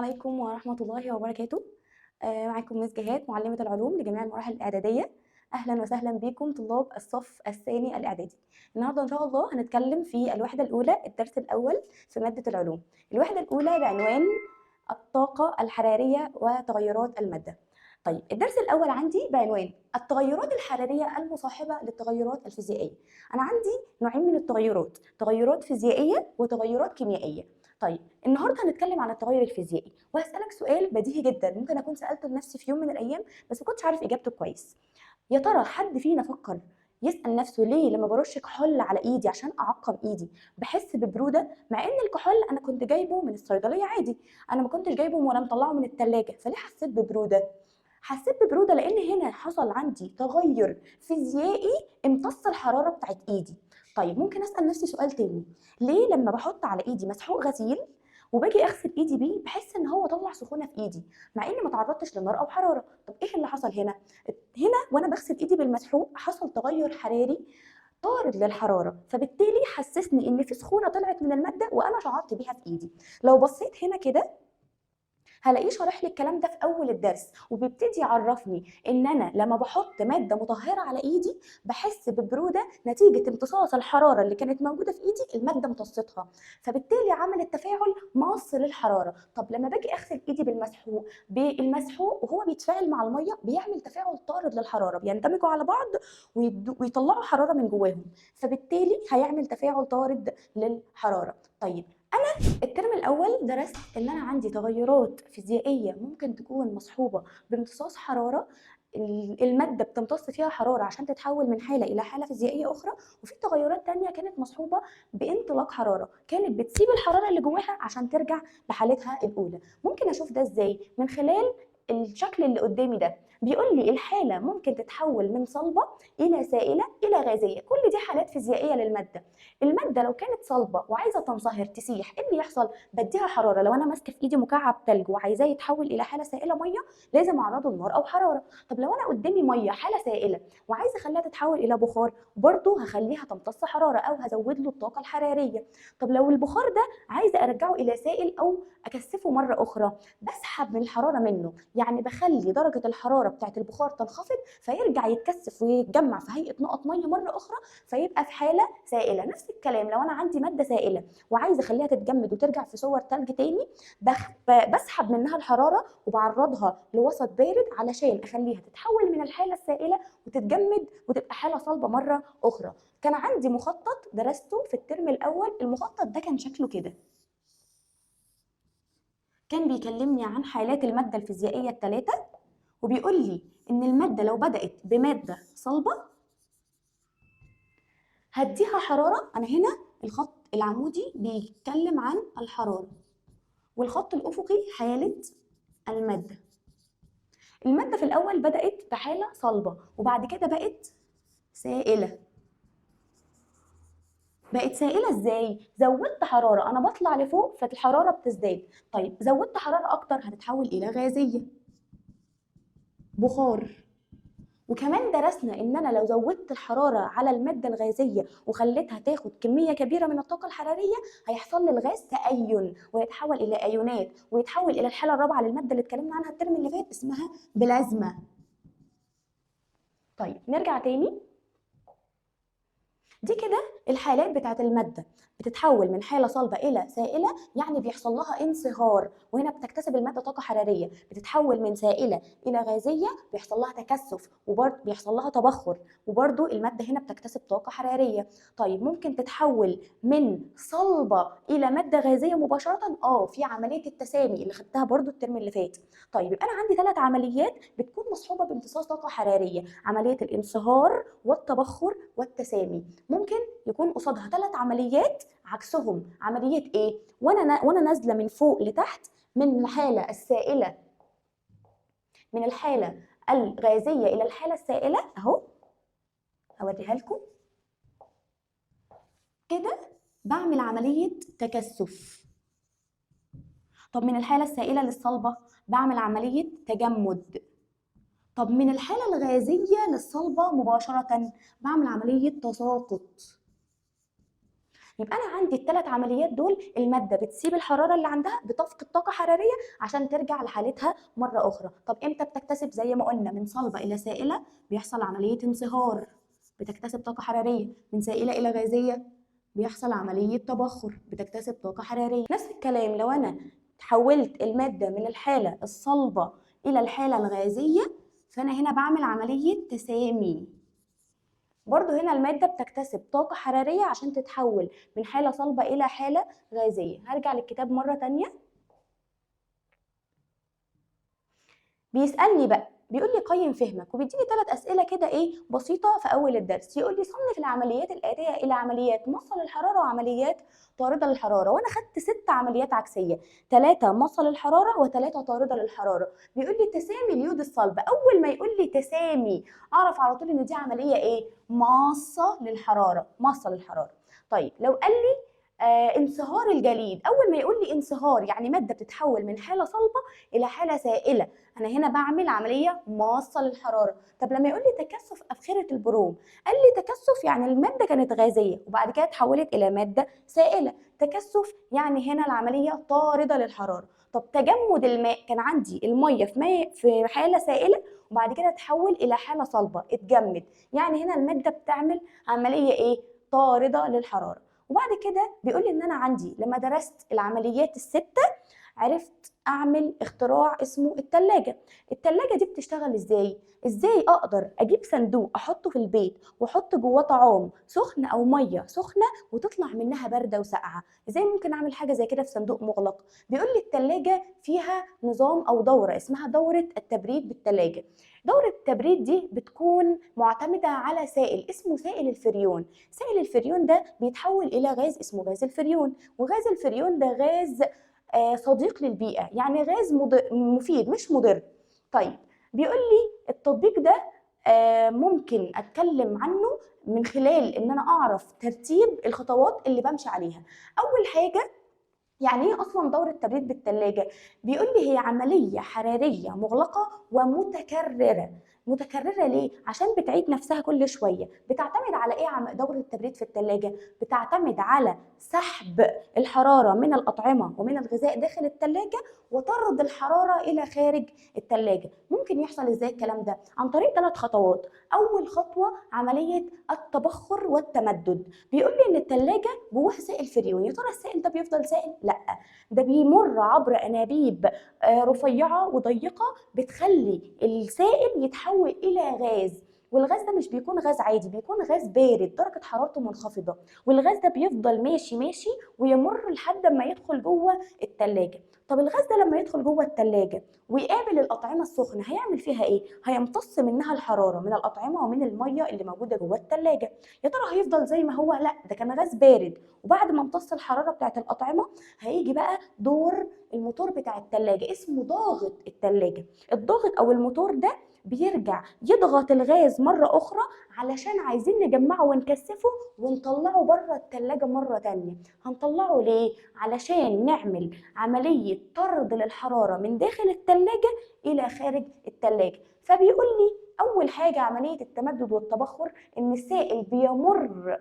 عليكم ورحمة الله وبركاته. معاكم مس جهاد معلمة العلوم لجميع المراحل الإعدادية. أهلا وسهلا بكم طلاب الصف الثاني الإعدادي. النهاردة إن شاء الله هنتكلم في الوحدة الأولى الدرس الأول في مادة العلوم. الوحدة الأولى بعنوان الطاقة الحرارية وتغيرات المادة. طيب الدرس الأول عندي بعنوان التغيرات الحرارية المصاحبة للتغيرات الفيزيائية. أنا عندي نوعين من التغيرات، تغيرات فيزيائية وتغيرات كيميائية. طيب النهارده هنتكلم عن التغير الفيزيائي، وهسألك سؤال بديهي جدا ممكن أكون سألته لنفسي في يوم من الأيام بس ما كنتش عارف إجابته كويس. يا ترى حد فينا فكر يسأل نفسه ليه لما برش كحول على إيدي عشان أعقم إيدي بحس ببرودة، مع إن الكحول أنا كنت جايبه من الصيدلية عادي، أنا ما كنتش جايبه ولا مطلعه من التلاجة، فليه حسيت ببرودة؟ حسيت ببرودة لأن هنا حصل عندي تغير فيزيائي امتص الحرارة بتاعت إيدي. طيب ممكن أسأل نفسي سؤال تاني، ليه لما بحط على إيدي مسحوق غسيل وباجي اغسل ايدي بيه بحس ان هو طلع سخونة في ايدي مع اني ما تعرضتش للنار او حرارة؟ طب ايه اللي حصل هنا؟ هنا وانا بغسل ايدي بالمسحوق حصل تغير حراري طارد للحرارة، فبالتالي حسسني ان في سخونة طلعت من المادة وانا شعرت بيها في ايدي. لو بصيت هنا كده هلاقيه شارح لي الكلام ده في اول الدرس، وبيبتدي يعرفني ان انا لما بحط مادة مطهرة على ايدي بحس ببروده نتيجة امتصاص الحرارة اللي كانت موجودة في ايدي، المادة امتصتها، فبالتالي عمل التفاعل ماص للحرارة. طب لما باجي اغسل ايدي بالمسحوق وهو بيتفاعل مع المية بيعمل تفاعل طارد للحرارة، بيندمجوا على بعض ويطلعوا حرارة من جواهم، فبالتالي هيعمل تفاعل طارد للحرارة. طيب الترم الأول درست إن أنا عندي تغيرات فيزيائية ممكن تكون مصحوبة بامتصاص حرارة، المادة بتمتص فيها حرارة عشان تتحول من حالة إلى حالة فيزيائية أخرى، وفي تغيرات تانية كانت مصحوبة بانطلاق حرارة، كانت بتسيب الحرارة اللي جواها عشان ترجع لحالتها الأولى. ممكن أشوف ده إزاي؟ من خلال الشكل اللي قدامي ده، بيقول لي الحالة ممكن تتحول من صلبة إلى سائلة إلى غازية، كل دي حالات فيزيائية للمادة. المادة لو كانت صلبة وعايزة تنصهر تسيح، إيه اللي يحصل؟ بديها حرارة. لو أنا ماسكة في إيدي مكعب تلج وعايزاه يتحول إلى حالة سائلة مية، لازم أعرضه لنار أو حرارة. طب لو أنا قدامي مية حالة سائلة وعايزة أخليها تتحول إلى بخار، برضه هخليها تمتص حرارة أو هزود له الطاقة الحرارية. طب لو البخار ده عايزة أرجعه إلى سائل أو أكثفه مرة أخرى، بسحب من الحرارة منه، يعني بخلي درجة الحرارة بتاعت البخار تنخفض فيرجع يتكثف ويتجمع في هيئة نقط مية مرة أخرى فيبقى في حالة سائلة. نفس الكلام لو أنا عندي مادة سائلة وعايزة أخليها تتجمد وترجع في صور تلج تاني، بسحب منها الحرارة وبعرضها لوسط بارد علشان أخليها تتحول من الحالة السائلة وتتجمد وتبقى حالة صلبة مرة أخرى. كان عندي مخطط درسته في الترم الأول، المخطط ده كان شكله كده، كان بيكلمني عن حالات المادة الفيزيائية الثلاثة، وبيقول لي إن المادة لو بدأت بمادة صلبة هديها حرارة. أنا هنا الخط العمودي بيتكلم عن الحرارة، والخط الأفقي حالة المادة. المادة في الأول بدأت بحالة صلبة وبعد كده بقت سائلة. بقت سائلة ازاي؟ زودت حرارة، أنا بطلع لفوق فالحرارة بتزداد. طيب زودت حرارة أكتر هتتحول إلى غازية، بخار. وكمان درسنا إن أنا لو زودت الحرارة على المادة الغازية وخليتها تاخد كمية كبيرة من الطاقة الحرارية هيحصل للغاز تأين ويتحول إلى أيونات ويتحول إلى الحالة الرابعة للمادة اللي اتكلمنا عنها الترم اللي فات اسمها بلازما. طيب نرجع تاني، دي كده الحالات بتاعت المادة بتتحول من حالة صلبة إلى سائلة، يعني بيحصل لها انصهار، وهنا بتكتسب المادة طاقة حرارية. بتتحول من سائلة إلى غازية بيحصل لها تكثف وبرضه بيحصل لها تبخر، وبرضه المادة هنا بتكتسب طاقة حرارية. طيب ممكن تتحول من صلبة إلى مادة غازية مباشرة، في عملية التسامي اللي خدتها برضه الترم اللي فات. طيب يبقى أنا عندي 3 عمليات بتكون مصحوبة بامتصاص طاقة حرارية، عملية الانصهار والتبخر والتسامي. ممكن يكون قصادها 3 عمليات عكسهم. عملية ايه؟ وانا نازله من فوق لتحت من الحالة السائلة، من الحالة الغازية الى الحالة السائلة، اهو هوريها لكم كده، بعمل عملية تكثف. طب من الحالة السائلة للصلبه بعمل عملية تجمد. طب من الحالة الغازية للصلبه مباشرة بعمل عملية تساقط. يبقى انا عندي الثلاث عمليات دول المادة بتسيب الحرارة اللي عندها، بتفقد طاقة حرارية عشان ترجع لحالتها مرة اخرى. طب امتى بتكتسب؟ زي ما قلنا من صلبه الى سائله بيحصل عملية انصهار، بتكتسب طاقة حرارية. من سائله الى غازية بيحصل عملية تبخر، بتكتسب طاقة حرارية. نفس الكلام لو انا حولت المادة من الحالة الصلبة الى الحالة الغازية، فانا هنا بعمل عملية تسامي. برضو هنا المادة بتكتسب طاقة حرارية عشان تتحول من حالة صلبة إلى حالة غازية. هرجع للكتاب مرة تانية. بيسألني بقى، بيقول لي قيم فهمك، وبيديني 3 أسئلة كده إيه بسيطة في أول الدرس. يقول لي صنف العمليات الآتية إلى عمليات مصل للحرارة وعمليات طاردة للحرارة، وأنا خدت 6 عمليات عكسية، 3 مصل للحرارة و3 طاردة للحرارة. بيقول لي تسامي اليود الصلب، أول ما يقول لي تسامي أعرف على طول إن دي عملية إيه؟ ماصة للحرارة، ماصة للحرارة. طيب لو قال لي انصهار الجليد، أول ما يقول لي انصهار يعني مادة بتتحول من حالة صلبة إلى حالة سائلة، أنا هنا بعمل عملية ماصة للحرارة. طب لما يقول لي تكثف أبخرة البروم، قال لي تكثف يعني المادة كانت غازية وبعد كده اتحولت إلى مادة سائلة، تكثف يعني هنا العملية طاردة للحرارة. طب تجمد الماء، كان عندي المية في حالة سائلة وبعد كده اتحول إلى حالة صلبة، اتجمد، يعني هنا المادة بتعمل عملية إيه؟ طاردة للحرارة. وبعد كده بيقول لي ان انا عندي لما درست العمليات ال6 عرفت اعمل اختراع اسمه التلاجة. التلاجة دي بتشتغل ازاي؟ ازاي اقدر اجيب صندوق احطه في البيت واحط جواه طعام سخن او مية سخنة وتطلع منها باردة وساقعه؟ ازاي ممكن اعمل حاجة زي كده في صندوق مغلق؟ بيقول لي التلاجة فيها نظام او دوره اسمها دوره التبريد بالتلاجة. دورة التبريد دي بتكون معتمدة على سائل اسمه سائل الفريون. سائل الفريون ده بيتحول إلى غاز اسمه غاز الفريون، وغاز الفريون ده غاز صديق للبيئة، يعني غاز مفيد مش مضر. طيب بيقول لي التطبيق ده ممكن أتكلم عنه من خلال إن أنا أعرف ترتيب الخطوات اللي بمشي عليها. أول حاجة، يعني ايه اصلا دورة تبريد بالثلاجة؟ بيقول لي هي عملية حرارية مغلقة ومتكررة. متكررة ليه؟ عشان بتعيد نفسها كل شوية. بتعتمد على ايه دورة التبريد في الثلاجة؟ بتعتمد على سحب الحرارة من الأطعمة ومن الغذاء داخل الثلاجة وطرد الحرارة إلى خارج الثلاجة. ممكن يحصل ازاي الكلام ده؟ عن طريق 3 خطوات. أول خطوة عملية التبخر والتمدد. بيقول لي إن الثلاجة جواها سائل فريون، يا ترى السائل ده بيفضل سائل؟ لا، ده بيمر عبر أنابيب رفيعة وضيقة بتخلي السائل يتحول إلى غاز، والغاز ده مش بيكون غاز عادي، بيكون غاز بارد درجة حرارته منخفضة، والغاز ده بيفضل ماشي ماشي ويمر لحد ما يدخل جوه التلاجة. طب الغاز ده لما يدخل جوه التلاجة ويقابل الأطعمة السخنة هيعمل فيها إيه؟ هيمتص منها الحرارة من الأطعمة ومن المية اللي موجودة جوه التلاجة. يا ترى هيفضل زي ما هو؟ لا، ده كان غاز بارد، وبعد ما امتص الحرارة بتاعت الأطعمة هيجي بقى دور الموتور بتاع التلاجة، اسمه ضاغط التلاجة. الضاغط أو الموتور ده بيرجع يضغط الغاز مرة أخرى علشان عايزين نجمعه ونكثفه ونطلعه بره التلاجة مرة تانية. هنطلعه ليه؟ علشان نعمل عملية طرد للحرارة من داخل التلاجة إلى خارج التلاجة. فبيقول لي أول حاجة عملية التمدد والتبخر، إن السائل بيمر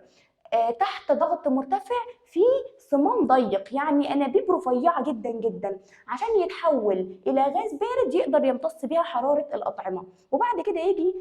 تحت ضغط مرتفع في صمام ضيق، يعني انابيب رفيعة جدا جدا، عشان يتحول الى غاز بارد يقدر يمتص بيها حرارة الاطعمة. وبعد كده يجي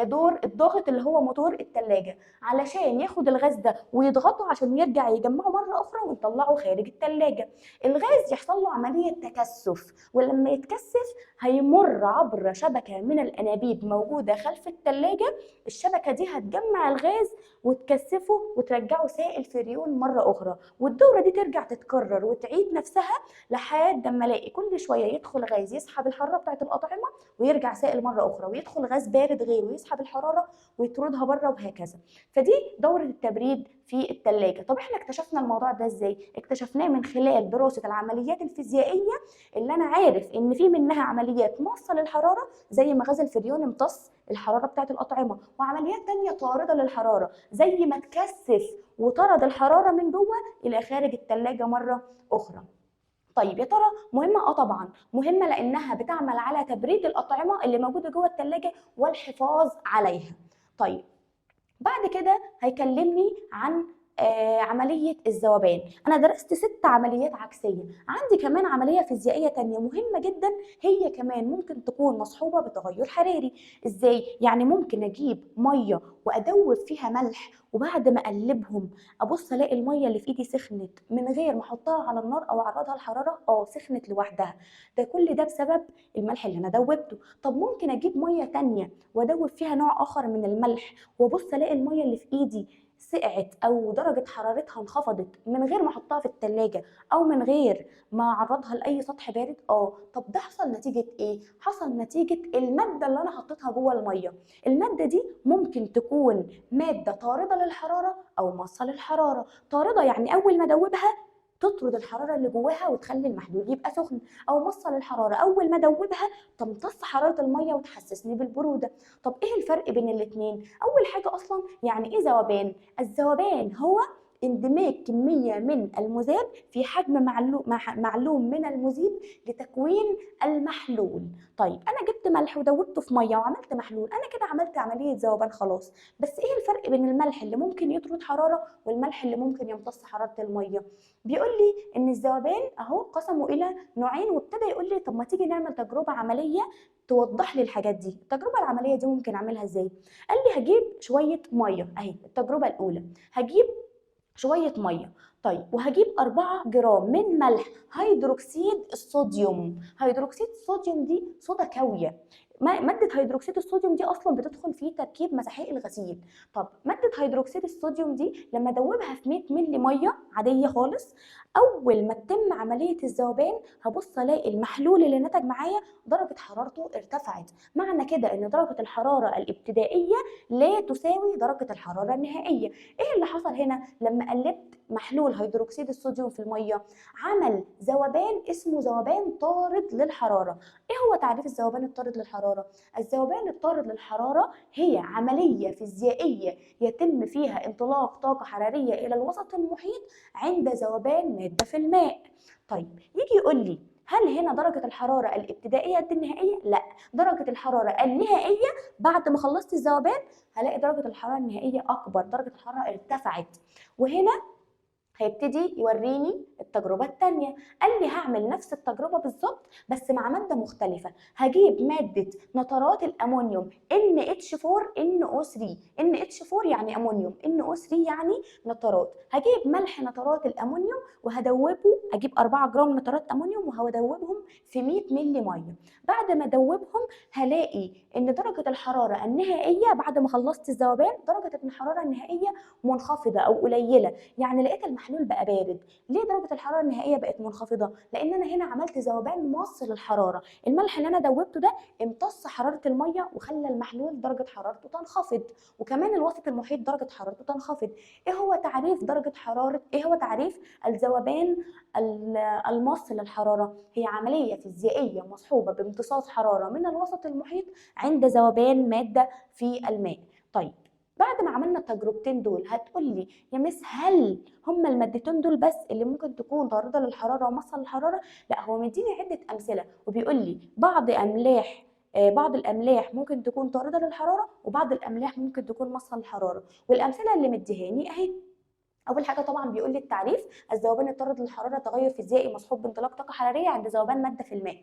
دور الضاغط اللي هو موتور الثلاجة علشان ياخد الغاز ده ويضغطه عشان يرجع يجمعه مرة اخرى ونطلعه خارج الثلاجة. الغاز يحصل له عملية تكثف، ولما يتكثف هيمر عبر شبكة من الانابيب موجودة خلف الثلاجة. الشبكة دي هتجمع الغاز وتكثفه وترجعه سائل فريون مرة اخرى، والدوره دي ترجع تتكرر وتعيد نفسها لحد ما الاقي كل شوية يدخل غاز يسحب الحرارة بتاعه الاطعمة ويرجع سائل مرة اخرى، ويدخل غاز بارد غيره ويسحب الحرارة ويطردها بره، وهكذا. فدي دوره التبريد في الثلاجة. طب احنا اكتشفنا الموضوع ده ازاي؟ اكتشفناه من خلال دراسة العمليات الفيزيائية اللي انا عارف ان في منها عمليات ماصه للحرارة زي ما غاز الفريون امتص الحرارة بتاعه الاطعمة، وعمليات تانية طارده للحرارة زي ما تكثف وطرد الحرارة من جوه الى خارج الثلاجة مرة اخرى. طيب يا ترى مهمة؟ طبعا مهمة، لانها بتعمل على تبريد الاطعمة اللي موجودة جوه الثلاجة والحفاظ عليها. طيب بعد كده هيكلمني عن عملية الذوبان. أنا درست 6 عمليات عكسية، عندي كمان عملية فيزيائية تانية مهمة جدا، هي كمان ممكن تكون مصحوبة بتغير حراري. إزاي؟ يعني ممكن أجيب مية وأدوب فيها ملح، وبعد ما أقلبهم أبص ألاقي المية اللي في إيدي سخنت من غير ما أحطها على النار أو أعرضها للحرارة، سخنت لوحدها. ده كل ده بسبب الملح اللي أنا دوبته. طب ممكن أجيب مية تانية وأدوب فيها نوع آخر من الملح، وأبص ألاقي المية اللي في إيدي سقعت أو درجة حرارتها انخفضت من غير ما أحطها في التلاجة أو من غير ما أعرضها لأي سطح بارد. طب ده حصل نتيجة إيه؟ حصل نتيجة المادة اللي أنا حطيتها جوه المية. المادة دي ممكن تكون مادة طاردة للحرارة أو ماصة للحرارة. طاردة يعني أول ما أدوبها تطرد الحرارة اللي جواها وتخلي المحلول يبقى سخن، أو ماصة للحرارة أول ما أدوبها تمتص حرارة المية وتحسسني بالبرودة. طب إيه الفرق بين الاتنين؟ أول حاجة أصلاً يعني إيه ذوبان؟ الذوبان هو اندماج كمية من المذاب في حجم معلوم من المذيب لتكوين المحلول. طيب أنا جبت ملح ودوبته في مية وعملت محلول، أنا كده عملت عملية ذوبان خلاص. بس إيه الفرق بين الملح اللي ممكن يطرد حرارة والملح اللي ممكن يمتص حرارة المية؟ بيقول لي إن الذوبان أهو قسمه إلى نوعين، وابتدى يقول لي طب ما تيجي نعمل تجربة عملية توضح لي الحاجات دي. التجربة العملية دي ممكن أعملها إزاي؟ قال لي هجيب شوية مية، أهي التجربة الأولى، هجيب شوية مية، طيب وهجيب 4 جرام من ملح هيدروكسيد الصوديوم. هيدروكسيد الصوديوم دي صودا كاوية، مادة هيدروكسيد الصوديوم دي أصلاً بتدخل في تركيب مساحيق الغسيل. طب مادة هيدروكسيد الصوديوم دي لما أدوبها في 100 ملي مية عادية خالص، أول ما تتم عملية الذوبان هبص ألاقي المحلول اللي نتج معايا درجة حرارته ارتفعت. معنى كده إن درجة الحرارة الابتدائية لا تساوي درجة الحرارة النهائية. إيه اللي حصل هنا لما قلبت محلول هيدروكسيد الصوديوم في المية؟ عمل ذوبان اسمه ذوبان طارد للحرارة. إيه هو تعريف الذوبان الطارد للحرارة؟ الذوبان الطارد للحرارة هي عملية فيزيائية يتم فيها انطلاق طاقة حرارية إلى الوسط المحيط عند ذوبان مادة في الماء. طيب يجي يقول لي هل هنا درجة الحرارة الابتدائية قد النهائية؟ لا، درجة الحرارة النهائية بعد ما خلصت الذوبان هلاقي درجة الحرارة النهائية أكبر، درجة الحرارة ارتفعت. وهنا هيبتدي يوريني التجربة التانية. قال لي هعمل نفس التجربة بالظبط بس مع مادة مختلفة. هجيب مادة نترات الأمونيوم NH4NO3، NH4 يعني أمونيوم، NO3 يعني نترات. هجيب ملح نترات الأمونيوم وهدوبه، أجيب 4 جرام نترات أمونيوم وهدوبهم في 100 ملي مية. بعد ما أدوبهم هلاقي إن درجة الحرارة النهائية بعد ما خلصت الذوبان درجة الحرارة النهائية منخفضة أو قليلة، يعني لقيت المحلول بقى بارد. ليه درجة الحرارة النهائية بقت منخفضة؟ لأن أنا هنا عملت ذوبان ماص للحرارة، الملح اللي أنا دوبته ده امتص حرارة المية وخلى المحلول درجة حرارته تنخفض، وكمان الوسط المحيط درجة حرارته تنخفض. إيه هو تعريف درجة حرارة؟ إيه هو تعريف الذوبان الماص للحرارة؟ هي عملية فيزيائية مصحوبة بامتصاص حرارة من الوسط المحيط عند ذوبان مادة في الماء. طيب بعد ما عملنا التجربتين دول هتقول لي يا مس هل هما المادتين دول بس اللي ممكن تكون طاردة للحرارة ومصة للحرارة؟ لا، هو مديني عدة أمثلة وبيقول لي بعض الأملاح ممكن تكون طاردة للحرارة وبعض الأملاح ممكن تكون مصة للحرارة. والأمثلة اللي مديهاني أهي. أول حاجة طبعاً بيقول لي التعريف: الذوبان الطارد للحرارة تغير فيزيائي مصحوب بانطلاق طاقة حرارية عند ذوبان مادة في الماء،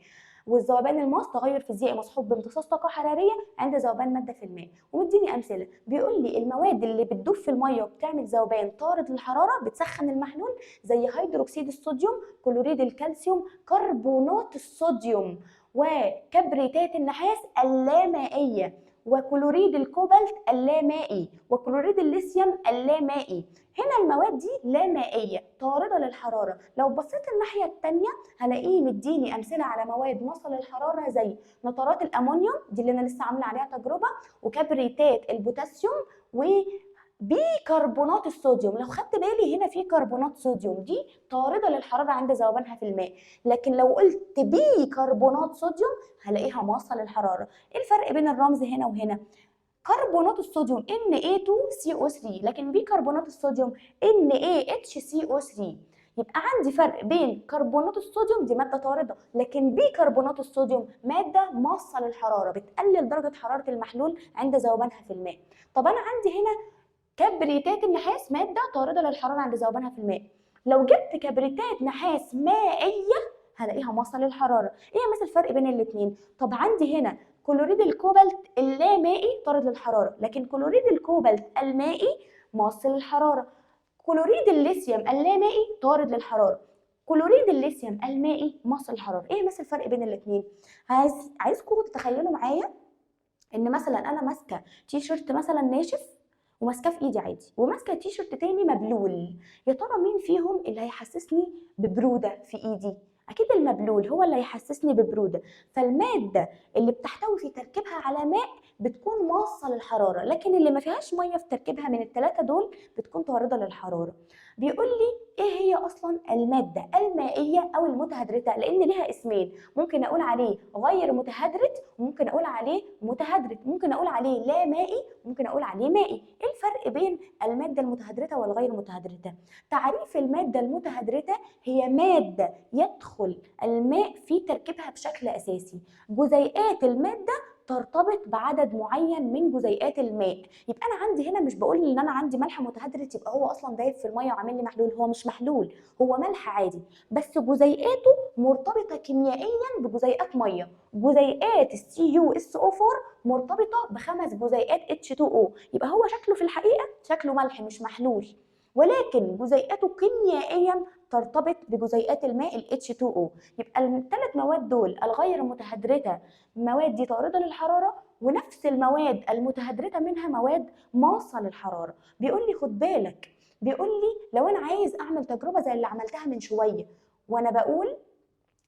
والذوبان الماص تغير فيزيائي مصحوب بامتصاص طاقة حرارية عند ذوبان مادة في الماء. ومديني أمثلة، بيقول لي المواد اللي بتدوب في المية وبتعمل ذوبان طارد للحرارة بتسخن المحلول زي هيدروكسيد الصوديوم، كلوريد الكالسيوم، كربونات الصوديوم، وكبريتات النحاس اللامائية، وكلوريد الكوبالت اللامائي، وكلوريد الليثيوم اللامائي. هنا المواد دي لامائية طاردة للحرارة. لو بصيت الناحية التانية هلاقيه مديني أمثلة على مواد مصل للحرارة زي نترات الأمونيوم دي اللي أنا لسه عاملة عليها تجربة، وكبريتات البوتاسيوم، وبيكربونات الصوديوم. لو خدت بالي هنا في كربونات صوديوم دي طاردة للحرارة عند ذوبانها في الماء، لكن لو قلت بيكربونات صوديوم هلاقيها ماصة للحرارة. ايه الفرق بين الرمز هنا وهنا؟ كربونات الصوديوم Na2CO3، لكن بيكربونات الصوديوم NaHCO3. يبقى عندي فرق بين كربونات الصوديوم دي مادة طاردة، لكن بيكربونات الصوديوم مادة ماصة للحرارة بتقلل درجة حرارة المحلول عند ذوبانها في الماء. طب أنا عندي هنا كبريتات النحاس مادة طارده للحرارة عند ذوبانها في الماء. لو جبت كبريتات نحاس مائية هلاقيها ماصه للحرارة. ايه مثل الفرق بين الاثنين؟ طب عندي هنا كلوريد الكوبالت اللامائي طارد للحرارة، لكن كلوريد الكوبالت المائي ماص للحرارة. كلوريد الليثيوم اللامائي طارد للحرارة، كلوريد الليثيوم المائي ماص للحرارة. ايه مثل الفرق بين الاثنين؟ عايزكم تتخيلوا معايا ان مثلا انا ماسكه تي شيرت مثلا ناشف وماسكاه في ايدي عادي، وماسكه تي شيرت تاني مبلول، يا ترى مين فيهم اللي هيحسسني ببروده في ايدي؟ اكيد المبلول هو اللي هيحسسني ببروده. فالماده اللي بتحتوي في تركيبها على ماء بتكون ماصه للحرارة، لكن اللي ما فيهاش مية في تركيبها من الثلاثة دول بتكون طارده للحرارة. بيقول لي ايه هي اصلا المادة المائية او المتهدرته؟ لان ليها اسمين، ممكن اقول عليه غير متهدرت، وممكن اقول عليه متهدرت، ممكن اقول عليه لا مائي، ممكن اقول عليه مائي. ايه الفرق بين المادة المتهدرته والغير متهدرته؟ تعريف المادة المتهدرته هي مادة يدخل الماء في تركيبها بشكل اساسي، جزيئات المادة ترتبط بعدد معين من جزيئات الماء. يبقى انا عندي هنا مش بقول ان انا عندي ملح متهدرت يبقى هو اصلا دايب في المية وعامل لي محلول، هو مش محلول، هو ملح عادي، بس جزيئاته مرتبطة كيميائيا بجزيئات مية. جزيئات ال CuSO4 مرتبطة بخمس جزيئات H2O، يبقى هو شكله في الحقيقة شكله ملح مش محلول، ولكن جزيئاته كيميائيا ترتبط بجزيئات الماء ال H2O. يبقى الثلاث مواد دول الغير متهدرته مواد دي طارده للحرارة، ونفس المواد المتهدرته منها مواد ماصه للحرارة. بيقول لي خد بالك، بيقول لي لو انا عايز اعمل تجربه زي اللي عملتها من شوية، وانا بقول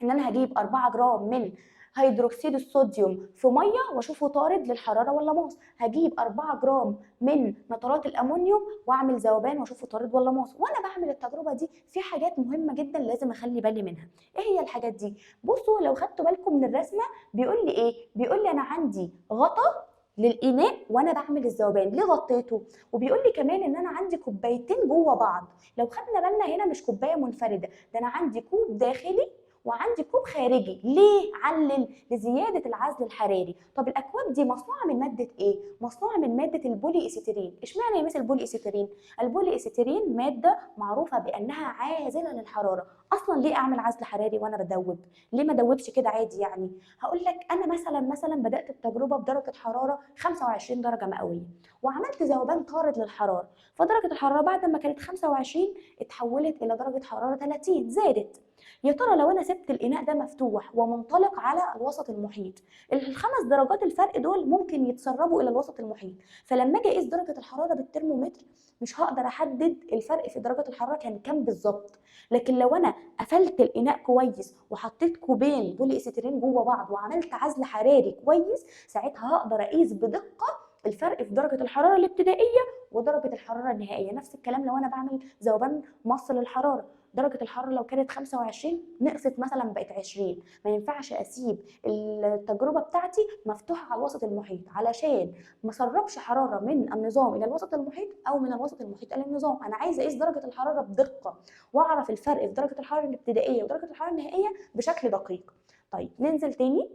ان انا هجيب 4 جرام من هيدروكسيد الصوديوم في مية واشوفه طارد للحرارة ولا ماص، هجيب 4 جرام من نترات الامونيوم واعمل ذوبان واشوفه طارد ولا ماص. وانا بعمل التجربة دي في حاجات مهمة جدا لازم اخلي بالي منها. ايه هي الحاجات دي؟ بصوا لو خدتوا بالكم من الرسمة بيقول لي ايه؟ بيقول لي انا عندي غطا للاناء وانا بعمل الذوبان، ليه غطيته؟ وبيقول لي كمان ان انا عندي كوبايتين جوه بعض، لو خدنا بالنا هنا مش كوباية منفردة، ده انا عندي كوب داخلي وعندي كوب خارجي. ليه؟ علل لزيادة العزل الحراري. طب الاكواب دي مصنوعة من مادة ايه؟ مصنوعة من مادة البولي اسيتيلين. اشمعنى يا مس البولي اسيتيلين؟ البولي اسيتيلين مادة معروفة بانها عازله للحرارة. اصلا ليه اعمل عزل حراري وانا بدوب؟ ليه ما ادوبش كده عادي يعني؟ هقول لك انا مثلا بدات التجربة بدرجة حرارة 25 درجه مئوية، وعملت ذوبان طارد للحرارة، فدرجه الحرارة بعد ما كانت 25 اتحولت الى درجه حرارة 30، زادت. يا ترى لو انا سبت الاناء ده مفتوح ومنطلق على الوسط المحيط، الخمس درجات الفرق دول ممكن يتسربوا الى الوسط المحيط، فلما اجي اقيس درجه الحرارة بالترمومتر مش هقدر احدد الفرق في درجه الحرارة كان كام بالظبط. لكن لو انا قفلت الاناء كويس وحطيت كوبين بولي اسيتيلين جوه بعض وعملت عزل حراري كويس، ساعتها هقدر اقيس بدقة الفرق في درجه الحرارة الابتدائية ودرجة الحرارة النهائية. نفس الكلام لو انا بعمل ذوبان مص للحرارة، درجة الحرارة لو كانت 25 نقصت مثلا بقت 20، ما ينفعش اسيب التجربة بتاعتي مفتوحة على الوسط المحيط علشان ما سربش حرارة من النظام الى الوسط المحيط او من الوسط المحيط الى النظام. انا عايزة اقيس درجة الحرارة بدقة واعرف الفرق في درجة الحرارة الابتدائية ودرجة الحرارة النهائية بشكل دقيق. طيب ننزل تاني،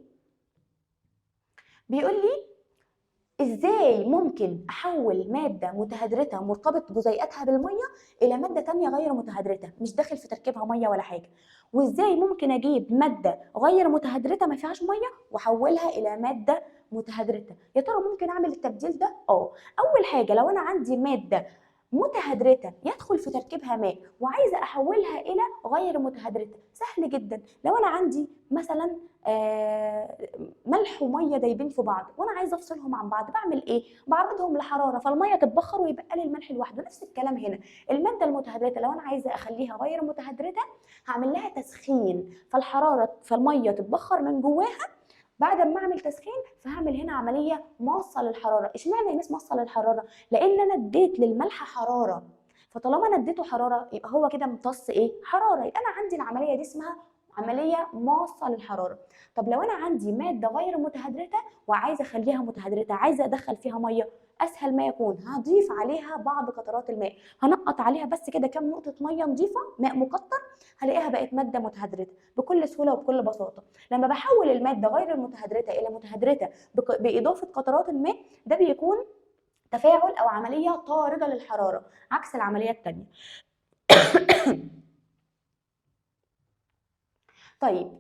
بيقول لي ازاي ممكن احول مادة متهدرته مرتبط جزيئاتها بالمية الى مادة تانية غير متهدرته مش داخل في تركيبها مية ولا حاجة، وازاي ممكن اجيب مادة غير متهدرته ما فيهاش مية واحولها الى مادة متهدرته. يا ترى ممكن اعمل التبديل ده؟ اول حاجة لو انا عندي مادة متهدرته يدخل في تركيبها ماء وعايزه احولها الى غير متهدرته، سهل جدا. لو انا عندي مثلا ملح ومية دايبين في بعض وانا عايزه افصلهم عن بعض، بعمل ايه؟ بعرضهم لحراره فالميه تتبخر ويبقى لي الملح لوحده. نفس الكلام هنا، المادة المتهدرته لو انا عايزه اخليها غير متهدرته هعمل لها تسخين، فالحراره فالميه تتبخر من جواها. بعد ما اعمل تسخين فهعمل هنا عملية ماصه للحرارة. اشمعنى يا مس ماصه للحرارة؟ لان انا اديت للملح حرارة، فطالما انا اديته حرارة يبقى هو كده امتص ايه؟ حرارة. يبقى انا عندي العملية دي اسمها عملية ماصه للحرارة. طب لو انا عندي مادة غير متهدرته وعايزه اخليها متهدرته، عايزه ادخل فيها مية، اسهل ما يكون هضيف عليها بعض قطرات الماء، هنقط عليها بس كده كام نقطة مية نظيفة، ماء مقطر، هلاقيها بقت مادة متهدرته بكل سهولة وبكل بساطة. لما بحول المادة غير المتهدرته الى متهدرته باضافة قطرات الماء، ده بيكون تفاعل او عملية طارده للحرارة عكس العملية الثانية. طيب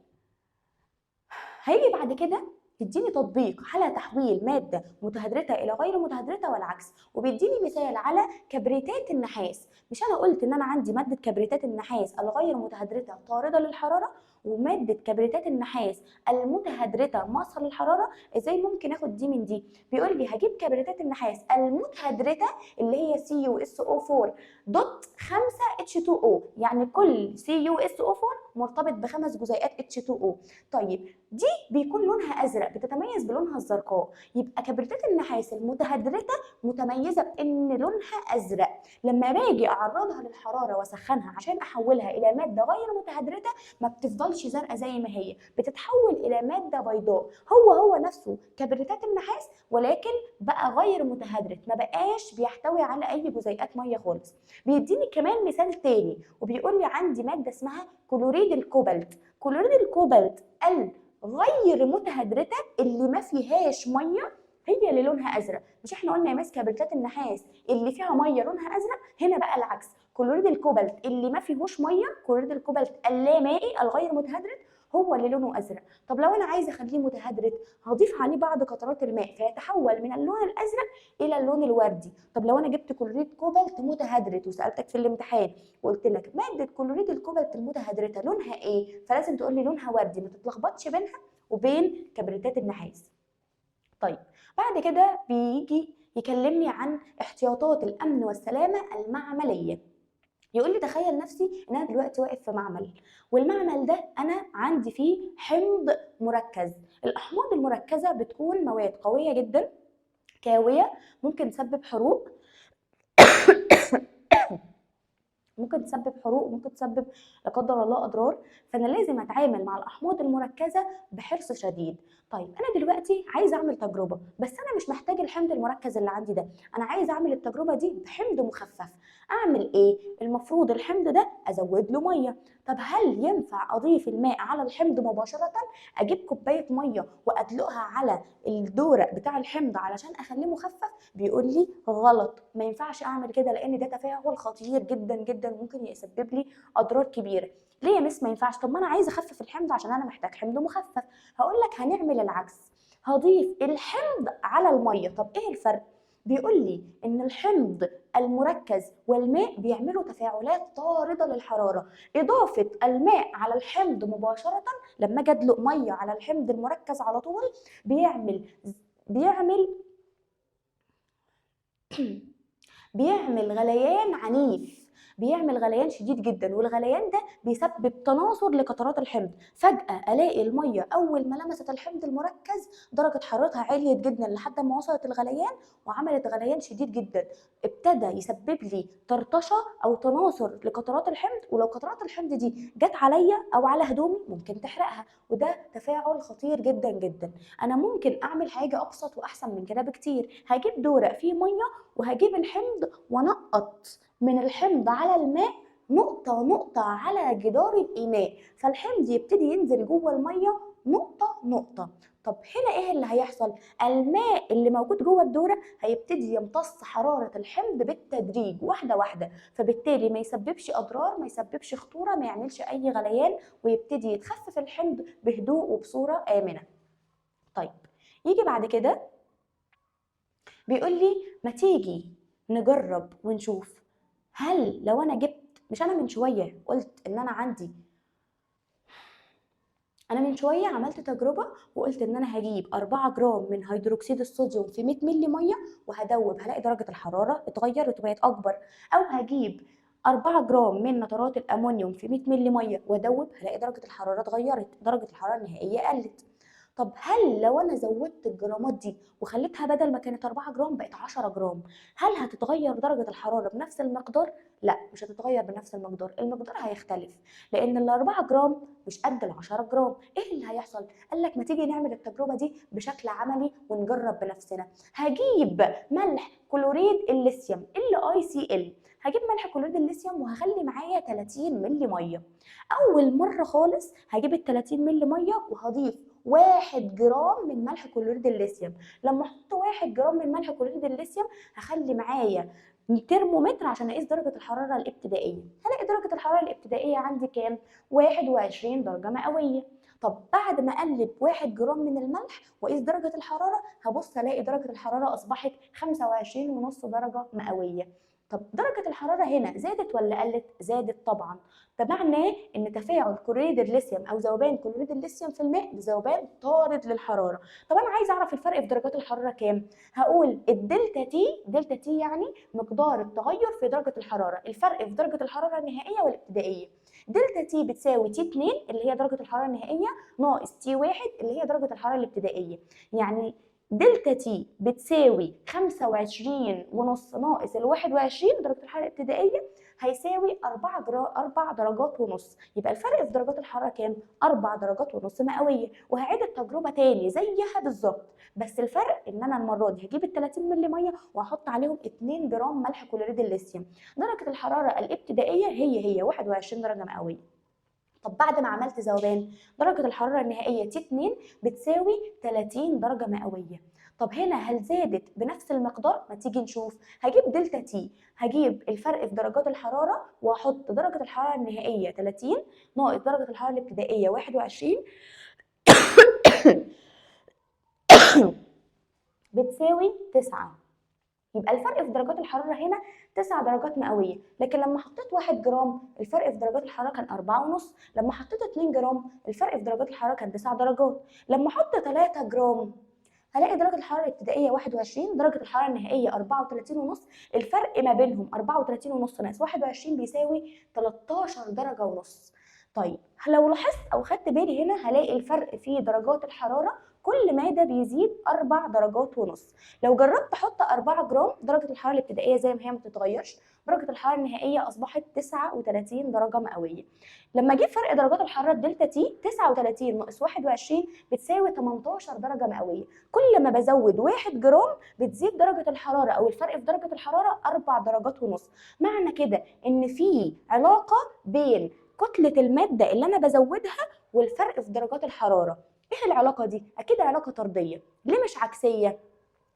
هيجي بعد كده يديني تطبيق على تحويل مادة متهدرته الى غير متهدرته والعكس، وبيديني مثال على كبريتات النحاس. مش انا قلت ان انا عندي مادة كبريتات النحاس الغير متهدرته طارده للحرارة، ومادة كبريتات النحاس المتهدرته ماصه للحرارة؟ ازاي ممكن اخد دي من دي؟ بيقول لي هجيب كبريتات النحاس المتهدرته اللي هي CuSO4 dot 5 H2O، يعني كل CuSO4 مرتبط بخمس جزيئات H2O. طيب دي بيكون لونها ازرق، بتتميز بلونها الزرقاء، يبقى كبريتات النحاس المتهدرته متميزة بان لونها ازرق. لما باجي اعرضها للحرارة واسخنها عشان احولها الى مادة غير متهدرته ما بتفضلش زرقاء زي ما هي، بتتحول الى مادة بيضاء. هو نفسه كبريتات النحاس ولكن بقى غير متهدرت، ما بقاش بيحتوي على اي جزيئات مية خالص. بيديني كمان مثال تاني وبيقول لي عندي مادة اسمها كلوريد الكوبالت. كلوريد الكوبالت الغير متهدرته اللي ما فيهاش مية هي اللي لونها ازرق. مش احنا قلنا يا ماس كبريتات النحاس اللي فيها مية لونها ازرق؟ هنا بقى العكس، كلوريد الكوبالت اللي ما فيهوش مية، كلوريد الكوبالت اللامائي الغير متهدرت هو اللي لونه ازرق. طب لو انا عايزه اخليه متهدرت هضيف عليه بعض قطرات الماء فيتحول من اللون الازرق الى اللون الوردي. طب لو انا جبت كلوريد كوبالت متهدرت وسالتك في الامتحان وقلت لك مادة كلوريد الكوبالت المتهدرته لونها ايه؟ فلازم تقول لي لونها وردي، ما تتلخبطش بينها وبين كبريتات النحاس. طيب بعد كده بيجي يكلمني عن احتياطات الامن والسلامة المعمليه. يقول لي تخيل نفسي ان انا دلوقتي واقف في معمل، والمعمل ده انا عندي فيه حمض مركز. الاحماض المركزة بتكون مواد قوية جدا كاويه، ممكن تسبب حروق، ممكن تسبب حروق، ممكن تسبب لا قدر الله اضرار. فانا لازم اتعامل مع الاحماض المركزة بحرص شديد. طيب انا دلوقتي عايزه اعمل تجربه، بس انا مش محتاج الحمض المركز اللي عندي ده، انا عايزه اعمل التجربة دي بحمض مخفف. اعمل ايه؟ المفروض الحمض ده ازود له مية. طب هل ينفع اضيف الماء على الحمض مباشرة؟ اجيب كوباية مية وادلقها على الدورق بتاع الحمض علشان اخليه مخفف؟ بيقول لي غلط، ما ينفعش اعمل كده لان ده تفاعل خطير جدا جدا ممكن يسبب لي اضرار كبيرة. ليه يا مس ما ينفعش؟ طب ما انا عايزه اخفف الحمض عشان انا محتاج حمض مخفف. هقول لك هنعمل العكس، هضيف الحمض على المية. طب ايه الفرق؟ بيقول لي ان الحمض المركز والماء بيعملوا تفاعلات طارده للحرارة. اضافه الماء على الحمض مباشرة، لما اجي ادلق مية على الحمض المركز على طول بيعمل بيعمل بيعمل غليان عنيف، بيعمل غليان شديد جدا، والغليان ده بيسبب تناثر لقطرات الحمض. فجأة الاقي المية اول ما لمست الحمض المركز درجة حرارتها عليت جدا لحد ما وصلت الغليان وعملت غليان شديد جدا، ابتدى يسبب لي طرطشة او تناثر لقطرات الحمض، ولو قطرات الحمض دي جت عليا او على هدومي ممكن تحرقها، وده تفاعل خطير جدا جدا. انا ممكن اعمل حاجة ابسط واحسن من كده بكتير. هجيب دورق فيه مية وهجيب الحمض وانقط من الحمض على الماء نقطة نقطة على جدار الإناء، فالحمض يبتدي ينزل جوه المية نقطة نقطة. طب هنا إيه اللي هيحصل؟ الماء اللي موجود جوه الدورة هيبتدي يمتص حرارة الحمض بالتدريج واحدة واحدة، فبالتالي ما يسببش أضرار، ما يسببش خطورة، ما يعملش أي غليان، ويبتدي يتخفف الحمض بهدوء وبصورة آمنة. طيب يجي بعد كده بيقول لي ما تيجي نجرب ونشوف، هل لو انا جبت، مش انا من شوية قلت ان انا عندي، انا من شوية عملت تجربه وقلت ان انا هجيب 4 جرام من هيدروكسيد الصوديوم في 100 مللي مية وهدوب، هلاقي درجه الحرارة اتغيرت وبقت اكبر، او هجيب 4 جرام من نترات الامونيوم في 100 مللي مية وادوب، هلاقي درجه الحرارة اتغيرت، درجه الحرارة النهائية قلت. طب هل لو انا زودت الجرامات دي وخليتها بدل ما كانت 4 جرام بقت 10 جرام، هل هتتغير درجة الحرارة بنفس المقدار؟ لا، مش هتتغير بنفس المقدار، المقدار هيختلف لان ال 4 جرام مش قد ال 10 جرام. ايه اللي هيحصل؟ قال لك ما تيجي نعمل التجربة دي بشكل عملي ونجرب بنفسنا. هجيب ملح كلوريد الليثيوم LiCl، هجيب ملح كلوريد الليثيوم وهخلي معايا 30 مللي مية. اول مرة خالص هجيب ال 30 مللي مية وهضيف 1 جرام من ملح كلوريد الليثيوم. لما احط 1 جرام من ملح كلوريد الليثيوم هخلي معايا ترمومتر عشان اقيس درجه الحرارة الابتدائية. هلاقي درجه الحرارة الابتدائية عندي كام؟ 21 درجه مئوية. طب بعد ما اقلب 1 جرام من الملح واقيس درجه الحرارة، هبص الاقي درجه الحرارة اصبحت 25.5 درجه مئوية. طب درجه الحرارة هنا زادت ولا قلت؟ زادت طبعا. ده معناه ان تفاعل كلوريد الليثيوم او ذوبان كلوريد الليثيوم في الماء ذوبان طارد للحرارة. طب انا عايزه اعرف الفرق في درجات الحرارة كام؟ هقول ال delta T، delta T يعني مقدار التغير في درجه الحرارة، الفرق في درجه الحرارة النهائية والابتدائيه. delta T بتساوي T 2 اللي هي درجه الحرارة النهائية ناقص T 1 اللي هي درجه الحرارة الابتدائية. يعني delta T بتساوي 25.5 ناقص ال 21 درجة الحرارة الابتدائية، هيساوي 4 درجات ونص. يبقى الفرق في درجات الحرارة كام؟ 4 درجات ونص مئوية. وهعيد التجربة تاني زيها بالظبط، بس الفرق إن أنا المرة دي هجيب ال 30 مللي مية وهحط عليهم 2 جرام ملح كلوريد الليثيوم. درجة الحرارة الابتدائية هي 21 درجة مئوية. طب بعد ما عملت ذوبان درجة الحرارة النهائية T 2 بتساوي 30 درجة مئوية. طب هنا هل زادت بنفس المقدار؟ ما تيجي نشوف. هجيب delta T، هجيب الفرق في درجات الحرارة واحط درجة الحرارة النهائية 30 ناقص درجة الحرارة الابتدائية 21 بتساوي 9. يبقى الفرق في درجات الحرارة هنا 9 درجات مئوية. لكن لما حطيت 1 جرام الفرق في درجات الحرارة كان 4.5، لما حطيت 2 جرام الفرق في درجات الحرارة كان 9 درجات، لما احط 3 جرام هلاقي درجة الحرارة الابتدائية 21، درجة الحرارة النهائية 34.5، الفرق ما بينهم 34.5 ناقص 21 بيساوي 13 درجة ونص. طيب لو لاحظت أو خدت بالي هنا هلاقي الفرق في درجات الحرارة كل مادة بيزيد 4 درجات ونص. لو جربت احط 4 جرام درجة الحرارة الابتدائية زي ما هي ما بتتغيرش، درجة الحرارة النهائية أصبحت 39 درجة مئوية. لما اجيب فرق درجات الحرارة ال delta T 39 ناقص 21 بتساوي 18 درجة مئوية. كل ما بزود 1 جرام بتزيد درجة الحرارة أو الفرق في درجة الحرارة 4 درجات ونص. معنى كده إن في علاقة بين كتلة المادة اللي أنا بزودها والفرق في درجات الحرارة. إيه العلاقة دي؟ أكيد علاقة طردية. ليه مش عكسية؟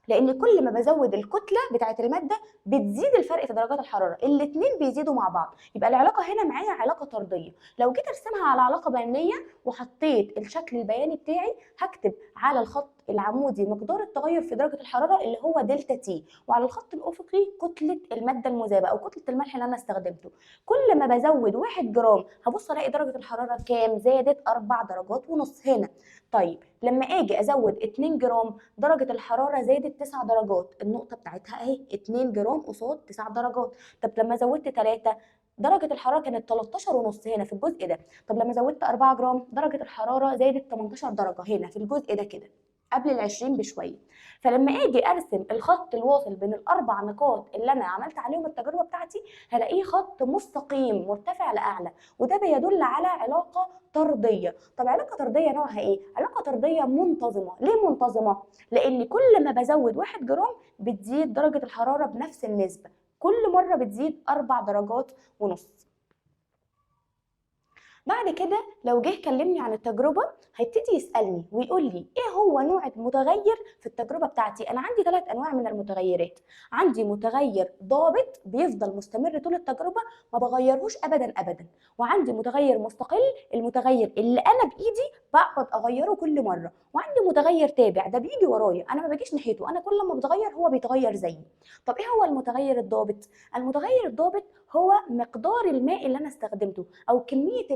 لأن كل ما بزود الكتلة بتاعة المادة بتزيد الفرق في درجات الحرارة، الاتنين بيزيدوا مع بعض، يبقى العلاقة هنا معايا علاقة طردية. لو جيت أرسمها على علاقة بيانية وحطيت الشكل البياني بتاعي، هكتب على الخط العمودي مقدار التغير في درجة الحرارة اللي هو delta T، وعلى الخط الأفقي كتلة المادة المذابة أو كتلة الملح اللي أنا استخدمته. كل ما بزود 1 جرام هبص ألاقي درجة الحرارة كام؟ زادت 4 درجات ونص هنا. طيب لما اجي ازود 2 جرام درجة الحرارة زادت 9 درجات، النقطة بتاعتها اهي 2 جرام قصاد 9 درجات. طب لما زودت 3 درجة الحرارة كانت 13.5 هنا في الجزء ده. طب لما زودت 4 جرام درجة الحرارة زادت 18 درجة هنا في الجزء ده كده قبل ال20 بشوية. فلما اجي ارسم الخط الواصل بين الاربع نقاط اللي انا عملت عليهم التجربة بتاعتي هلاقيه خط مستقيم مرتفع لاعلى، وده بيدل على علاقة طرديه. طب علاقة طرديه نوعها ايه؟ علاقة طرديه منتظمة. ليه منتظمة؟ لان كل ما بزود 1 جرام بتزيد درجه الحرارة بنفس النسبة، كل مرة بتزيد 4 درجات ونص. بعد كده لو جه كلمني عن التجربة هيبتدي يسألني ويقول لي ايه هو نوع المتغير في التجربة بتاعتي. انا عندي 3 انواع من المتغيرات. عندي متغير ضابط بيفضل مستمر طول التجربة ما بغيرهوش ابدا ابدا، وعندي متغير مستقل المتغير اللي انا بايدي بقعد اغيره كل مرة، وعندي متغير تابع ده بيجي ورايا انا ما باجيش ناحيته، انا كل ما بتغير هو بيتغير زيي. طب ايه هو المتغير الضابط؟ المتغير الضابط هو مقدار الماء اللي انا استخدمته او كمية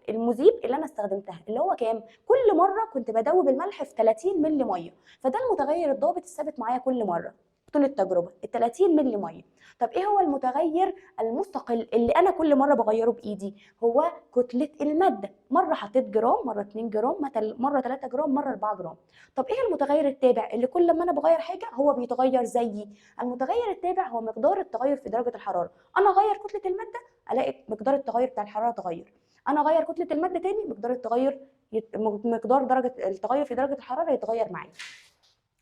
المذيب اللي انا استخدمتها، اللي هو كام؟ كل مرة كنت بدوب الملح في 30 مللي مية، فده المتغير الضابط الثابت معايا كل مرة طول التجربة، ال 30 مللي مية. طب ايه هو المتغير المستقل اللي انا كل مرة بغيره بايدي؟ هو كتلة المادة، مرة حطيت جرام، مرة 2 جرام، مرة 3 جرام، مرة 4 جرام. طب ايه المتغير التابع اللي كل ما انا بغير حاجة هو بيتغير زيي؟ المتغير التابع هو مقدار التغير في درجه الحرارة. انا اغير كتلة المادة الاقي مقدار التغير بتاع الحرارة اتغير، انا اغير كتلة المادة تاني مقدار التغير مقدار درجه التغير في درجه الحرارة يتغير معايا.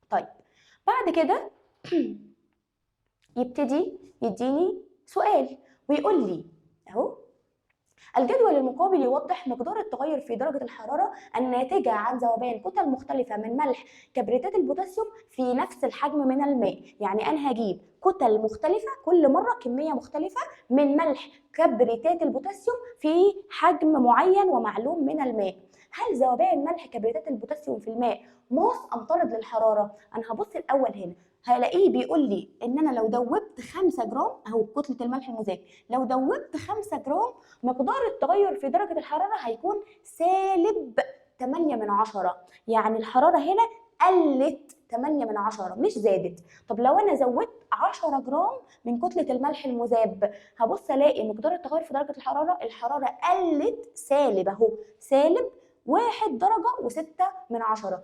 طيب بعد كده يبتدي يديني سؤال ويقول لي اهو، الجدول المقابل يوضح مقدار التغير في درجة الحرارة الناتجة عن ذوبان كتل مختلفة من ملح كبريتات البوتاسيوم في نفس الحجم من الماء. يعني أنا هجيب كتل مختلفة كل مرة كمية مختلفة من ملح كبريتات البوتاسيوم في حجم معين ومعلوم من الماء. هل ذوبان ملح كبريتات البوتاسيوم في الماء ماص أم طارد للحرارة؟ أنا هبص الأول هنا هلاقيه بيقول لي إن أنا لو دوبت 5 جرام، أهو كتلة الملح المذاب، لو دوبت 5 جرام مقدار التغير في درجة الحرارة هيكون سالب 8/10، يعني الحرارة هنا قلت 8/10 مش زادت. طب لو أنا زودت 10 جرام من كتلة الملح المذاب هبص ألاقي مقدار التغير في درجة الحرارة، الحرارة قلت سالب أهو، سالب 1.6 درجة.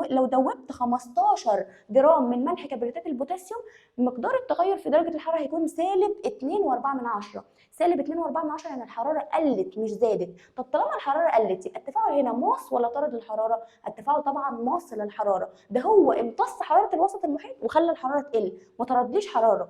لو دوبت 15 جرام من ملح كبريتات البوتاسيوم مقدار التغير في درجة الحرارة هيكون سالب 2.4، سالب 2.4 يعني الحرارة قلت مش زادت. طب طالما الحرارة قلت يبقى التفاعل هنا ماص ولا طارد للحرارة؟ التفاعل طبعا ماص للحرارة، ده هو امتص حرارة الوسط المحيط وخلى الحرارة تقل، ما طردليش حرارة